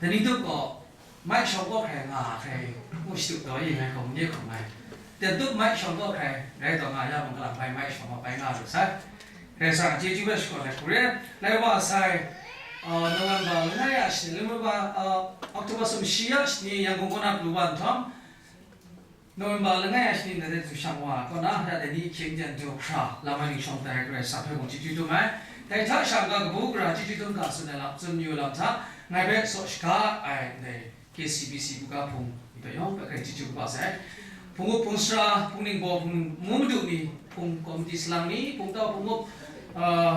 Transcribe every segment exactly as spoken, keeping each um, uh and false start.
Dai ni tup gaw, mai shawng kaw hkrai nga hkrai, ngu shatup taw i ngai hkawm n ye hkawm ai. Ten tup mai shawng kaw hkrai, rai taw nga ya mung, kalang bai mai shawng kaw bai nga lu sai. Karai Kasang a chyeju hpe shakawn ai hku re, lai wa sai, uh, November langai ya shani, November, uh, October sumshi ya shani, Yangon kaw na pru wa nhtawm, November langai a shani ndai hte zushang wa kaw na, ya dai ni hkying ten du hkra, lam ai ning shawng tai Karai Kasang hpe mung chyeju dum ai. Dai hta sha n-ga kabu gara chyeju dum ga tsun ai lam, tsun mayu lam hta, ngai hpe saw shaga ai ndai K C B C buga hpung ni hpe yawng hpe hkrai chyeju kaba sai. Hpung up, hpung sara, hpung ningbaw, hpung mu madu ni, hpung komiti salang ni, hpung tau, hpung up, uh,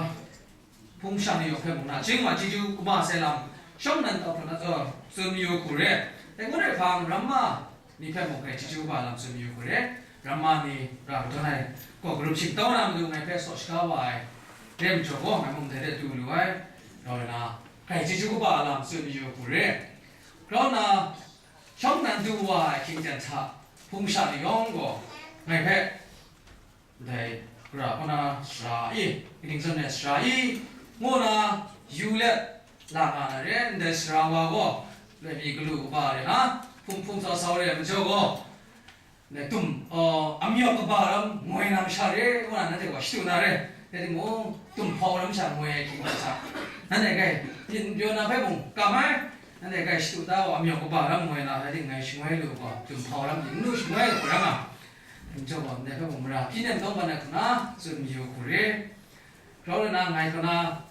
hpung sha ni yawng hpe mung na, chying wa chyeju kaba sai lam, shawng nnan tau hpun na, uh, tsun mayu hku re. Dai ngut ai hpang, ramma ni hpe mung hkrai chyeju kaba lam tsun mayu hku re. Ramma ni ra kadawn ai gaw, karum shingtau na matu ngai hpe saw shaga wa ai re majaw gaw, ngai mung dai de du lu ai, rau nna, hkrai chyeju kaba lam tsun mayu hku re. Rau nna, shawng nnan du wa ai hkying ten hta, hpung sha ni yawng gaw, ngai hpe, Ndai, gara kaw na sara i, kaning zawn e sara i, ngu na yu let la nga na re, ndai sara wa gaw, loi mi galu kaba re na, hpung hpung sau sau re ai majaw gaw, ndai tum, uh, amyawk kaba lam ngoi na masha re, ngu na nanhte gaw shadu na re, rai timung, tum hpau lam sha ngoi ai hkying sa, nanhte kai, yin pyaw na hpe mung kam ai, nanhte kai shadu da gaw, amyawk kaba lam ngoi na, rai timung, ngai shangoi lu gaw, tum hpau lam yin nu shangoi lu ram a. N jaw gaw, ndai hpe mung mara hpyi nem tawng ban ai hku na, tsun mayu hku re. Rau nna ngai kaw na,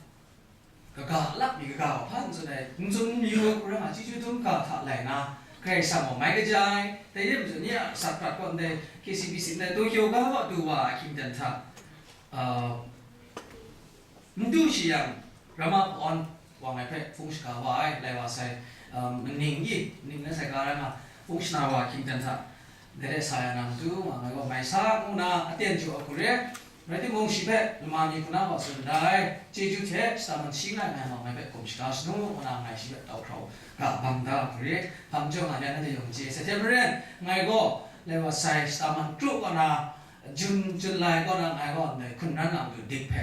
kaga lap mi kaga gaw hpa n tsun ai, n tsun mayu ai hku rai nga, chyeju dum ga hta lai na, Karai Kasang gaw mai kaja ai, dai re majaw, nye a asak prat gaw ndai K C B C ndai Tokyo ga gaw du wa ai hkying ten hta, uh, N du shi yang, Rama Pawn wa ngai hpe hpung shaga wa ai, lai wa sai, um, maning i, maning na sai ga rai nga, hpung shana wa hkying ten hta, dai rai sa ya na matu, nga ngai gaw mai sa, ngu na aten jaw ai hku re, rai timung, shi hpe lama ni hku na wa tsun da ai, chyeju hte shata man shi ngai, ngai ma ngai hpe hkum shaga shanu, ngu na ngai shi hpe tau hkrau ga bang da ai hku re, hpang jaw nga ya, nanhte yawng chye sai hte maren, ngai gaw, lai wa sai, shata man kru kaw na, Jun, Jun lai kaw na ngai gaw ndai hkun ran a matu dik hpe,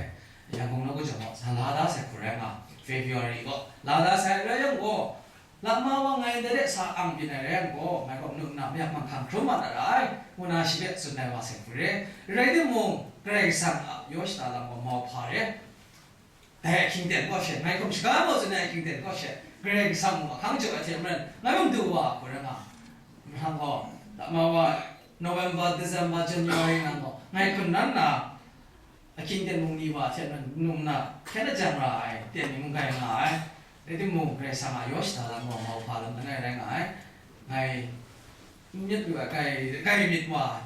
Yangon nawku jawng gaw sa la da sai hku rai nga, February gaw la da sai rai yang gaw, lama wa ngai ndai de sa ang byin ai rai yang gaw, ngai gaw manu nna mayak manghkang hkrum mat na ra ai, ngu na shi hpe tsun ai wa sai hku re. Rai timung, Karai Kasang a yaw shada lam gaw mau hpa re. Dai ahkying ten kaw she, ngai hkum shaga maw tsun ai ahkying ten kaw she, Karai Kasang mung ahkang jaw ai hte maren, ngai mung du wa hku rai nga. Mahtang gaw, lama wa, November, December, January nang gaw, ngai hkun ran nna, ahkying ten mung ni wa hte maren, num na, hkyen ajang ra ai, ten ni mung gai nga ai. Rai timung, Karai Kasang a yaw shada lam gaw mau hpa lam langai rai nga ai. Ngai n myit lu ai, gai, gai myit wa ai.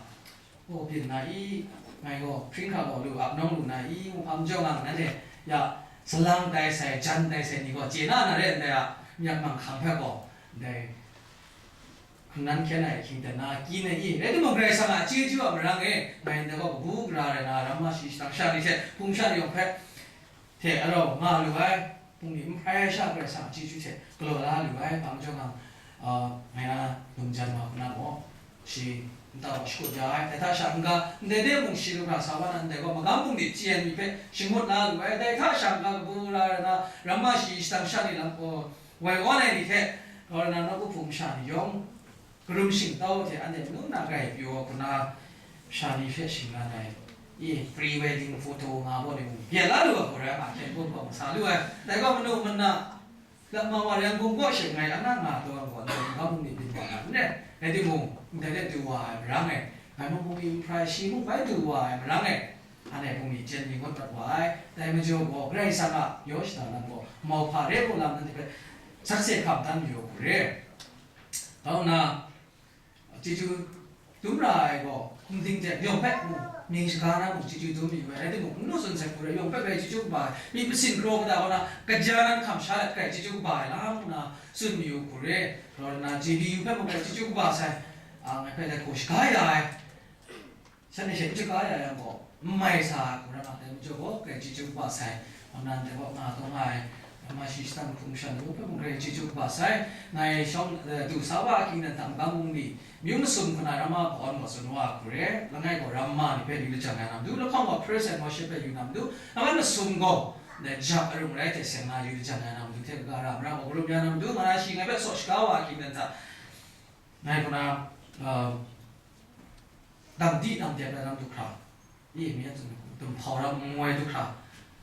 Gaw byin na i, ngai gaw hpring hkra gaw lu ap nawng lu na i, ngu hpang jaw nga, nanhte ya, salang tai sai, jan tai sai ni gaw chye na na re ndai a, myak manghkang hpe gaw, ndai hkungnan hkyen ai hkying ten na akyi na i, rai timung, Karai Kasang a chyeju a marang e, ngai ndai gaw kabu gara rai na, ramma shi shadang sha ni hte, hpung sha ni yawng hpe, hte arau nga lu ai, bungli n hpai ai sha Karai Kasang a chyeju hte galaw la lu ai, hpang jaw nga, a, ngai na lung jan wa hku na gaw, shi nta wa shakut ya ai, dai hta sha n-ga, ndai de mung shi lu hkra sa wa na ndai gaw, magam bungli chyen mi hpe shangut la lu ai, dai hta sha n-ga, kabu gara rai na, ramma shi shadang sha ni lam gaw, woi awn ai ni hte, kaw rai na nawku hpung masha ni yawng, Karum shingtau hte anhte manu na grai pyaw ai hku na, sha ni hpe shingran ai, i, pre wedding photo nga gaw ni mung, byen la lu ai hku rai, a hkyen bum bawng sa lu ai. Dai gaw manu mana, lama wa Yangon kaw she ngai ana nga taw ai gaw, ndai mung ni byin wa na n re. Rai timung, ndai de du wa ai marang e, ngai mung bungli n hprai, shi mung bai du wa ai marang e, anhte bungli chyen mi ngut mat wa ai. Dai majaw gaw, Karai Kasang a yaw shada lam gaw, mau hpa re mu lam nanhte hpe sakse hkam dan mayu hku re. Kau nna, chyeju dum ra ai gaw, hkum ding hte yawng hpe mung, mying shaga na mung chyeju dum mayu ai, rai timung, n nu tsun sai hku rai, yawng hpe grai chyeju kaba ai, myit masin kraw kata kaw na, kaja nan hkam sha let grai chyeju kaba ai lam nna tsun mayu hku re, rau nna, J B U hpe mung grai chyeju kaba sai, a, ngai hpe dai hku shaga ya ai. Shanhte she n shaga ya yang gaw, n mai sa ai hku rai nga, dai majaw gaw, grai chyeju kaba sai, kaw nan dai gaw nga taw nga ai, Rama shi shadang hpung shan ni hpe mung grai chyeju kaba sai, ngai shawng, eh, du sa wa ahkying dan hta magam bungli, myu masum hku na Rama Pawn gaw tsun wa hku re, langai gaw Rama ni hpe yu lajang ai na matu, lahkawng gaw Praise and Worship hpe yu na matu, langai masum gaw, dai jap arung rai hte seng na yu lajang ai na matu, hte kaga ra mara gaw, garum ya na matu, nga na shi ngai hpe saw shaga wa ahkying dan hta, ngai gaw na, uh, dam di dam dep ai lam du hkra, ye mi a tsun ai, dum hpau ram n ngoi du hkra,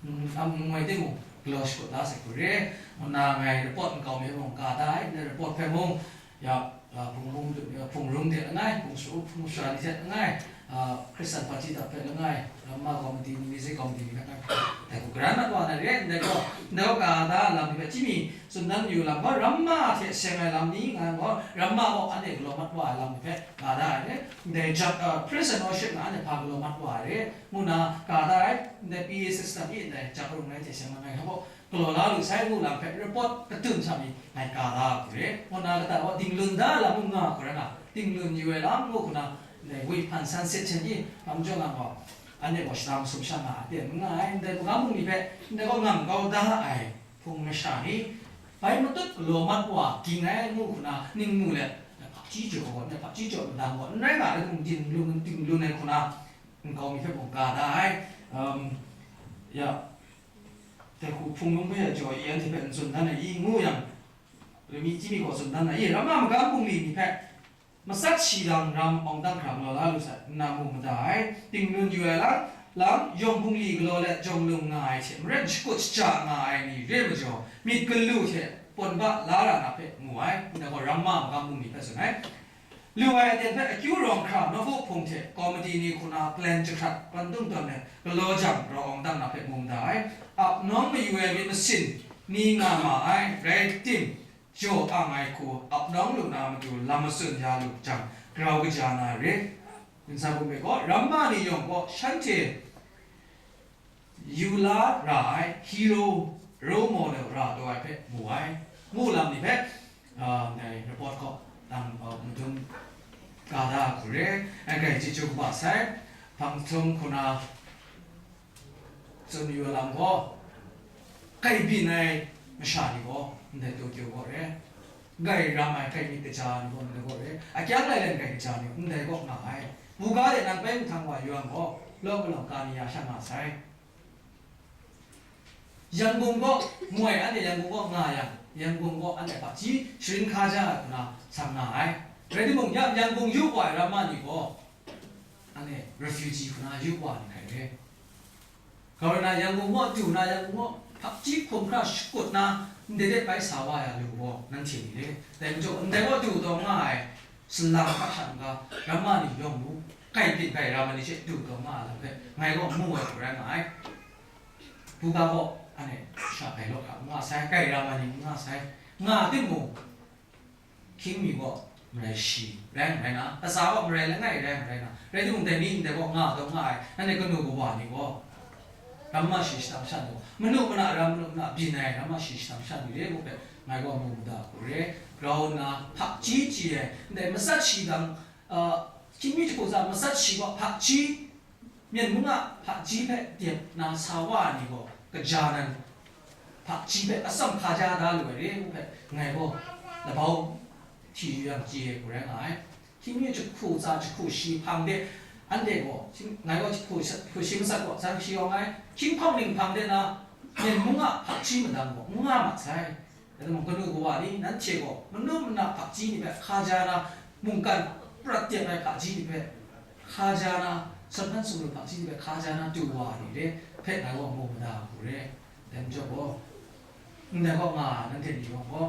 n, lam n ngoi timung, galaw shakut la sai hku re, ngu nna ngai report nkau mi hpe mung ka da ai, ndai report hpe mung, ya, a, Hpung Rung, a, Hpung Rung hte langai, Hpung Shu, Hpung Sha ni hte langai, a, Hkristan Party hta hpe langai, Ramma Committee ni, Music Committee ni hpe ngai dai hku garan mat wa na re, ndai gaw, ndai gaw ka da lam ni hpe, chyi mi, tsun dan yu lam gaw, Ramma hte seng ai lam ni nga gaw, Ramma gaw anhte galaw mat wa ai lam ni hpe ka da ai re, ndai jap, a, praise and worship nga anhte hpa galaw mat wa ai re, ngu nna ka da ai, ndai P A system i ndai jap rung rai hte seng langai hta gaw, galaw la lu sai ngu lam hpe report kadun sa mi ngai ka da hku re. Ngu nna kata wa dinglun da lam mung nga hku rai nga, dinglun yu ai lam ngu hku na, ndai woi hpan san set hten i, lam jaw nga gaw, anhte gaw shada masum sha nga ai, ten n nga ai, ndai magam bungli hpe, ndai gaw ngam kau da ai hpung masha ni, bai matut galaw mat wa ging ai ngu hku na, ning mu let, ndai hpaji jaw gaw, ndai hpaji jaw madang gaw, n rai nga ai hkum dinglun, dinglun ai hku na, nkau mi hpe mung ka da ai. Um, ya, Dai hku Hpung Rung hpe jaw i, anhte hpe n tsun dan ai i, ngu yang, lami chyi mi gaw tsun dan ai i, Ramma magam bungli ni hpe, matsat shi dang ram awng dang hkra galaw la lu sai, nna mu mada ai, tinglun yu ai lam, lam, yawng bungli galaw let jawng lung nga ai hte maren shakut shaja nga ai ni re majaw, myit galu hte pawn ba la ra na hpe mu ai, ndai gaw Ramma magam bungli hpe tsun ai. Lu ai aten hpe akyu rawng hkra nawku hpung hte komiti ni hku na plan jahkrat, kwan tung tawn let galaw jang rau awng dang na hpe mu mada ai. Ap nawng mayu ai myit masin ni nga ma ai, rai tim, jaw ang ai hku ap nawng lu na matu lam matsun ya lu jang, grau kaja na re. Ginsa bum e gaw, Ramma ni yawng gaw shanhte yu la ra ai hero, role model ra taw ai hpe mu ai, mu lam ni hpe, ah, ndai report kaw dang, ah, madun ka da hku re, ai grai chyeju kaba sai, hpang htum hku na tsun yu ai lam gaw, grai byin ai masha ni gaw ndai Tokyo kaw re, grai ram ai, grai myit kaja ni gaw ndai kaw re, akyang lai lai grai kaja ni ndai kaw nga ai. Buga de nan bai nhtang wa yu yang gaw, law galaw ka ni ya sha nga sai. Yangon kaw moi, anhte Yangon kaw nga yang, Yangon kaw anhte hpaji sharin hkaja ai hku na sang nga ai. Rai timung, ya Yangon yu wa ai Ramma ni gaw, anhte refugee hku na yu wa ni hkai re. Grau na Yangon kaw du na, Yangon kaw hpaji hkum hkra shakut na, ndai de bai sa wa ya lu gaw, nanhte ni re. Dai majaw, ndai kaw du taw nga ai, salang hkra sha n-ga, Ramma ni yawng mu, grai byin grai ram ai ni she du taw nga ai lam hpe, ngai gaw mu ai hku rai nga ai. Buga gaw, anhte sha grai law hkra nga sai, grai ram ai ni n nga sai, nga timung, hkying mi gaw marai shi rai n rai na, latsa gaw marai langai rai n rai na, rai timung, dai ni ndai gaw nga taw nga ai, nanhte kanu kawa ni gaw, Ramma shi shadang sha ni gaw, manu mana ram, manu mana byin ai Ramma shi shadang sha ni re ngu hpe, ngai gaw mu mada hku re, grau nna hpaji chye ai, ndai matsat shi dang, a, hkying mi jahku tsa matsat shi gaw hpaji, Myen mung a hpaji hpe dep na sa wa ai ni gaw, kaja nan hpaji hpe atsam hkaja da lu ai re ngu hpe, ngai gaw labau hti yu yang chye ai hku rai nga ai. Hkying mi jahku tsa jahku shi hpang de, anhte gaw, hkying, ngai gaw jahku sat, jahku shi matsat gaw, san shi yawng ai, hkying hpawng ning hpang de na, myen mung a hpaji madang gaw n nga mat sai. Rai timung, kanu kawa ni, nanhte gaw manu mana hpaji ni hpe hkaja na, mungkan prat dep ai hpaji ni hpe hkaja na, sumhpan sumru hpaji ni hpe hkaja na du wa ai ni re hpe ngai gaw mu mada hku re. Dai majaw gaw, ndai kaw nga ai nanhte ni yawng gaw,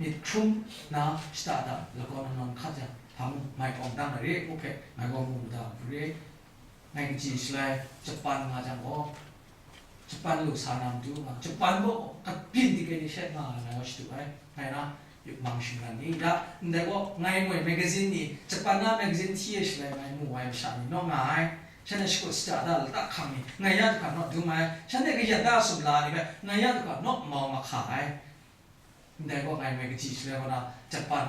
myit hkrum na shada da lagawn nawn hkat yang, hpa mung mai awng dang na re ngu hpe ngai gaw mu mada hku re. Ngai kaji shalai Japan nga jang gaw, Japan lu sa na matu nga, Japan gaw kabyin dike ni she nga ai ngai gaw shadu ai. Ngai na, yupmang shingran ni, ya, ndai gaw, ngai moi magazine ni, Japan na magazine hti e shalai ngai mu ai masha ni naw nga ai. Shanhte shakut shaja da lata hkang ni, ngai ya du hkra naw dum ai. Shanhte kayat da sumla ni hpe, ngai ya du hkra naw mau mahka ai. Ndai gaw ngai moi kaji shaloi kaw na, Japan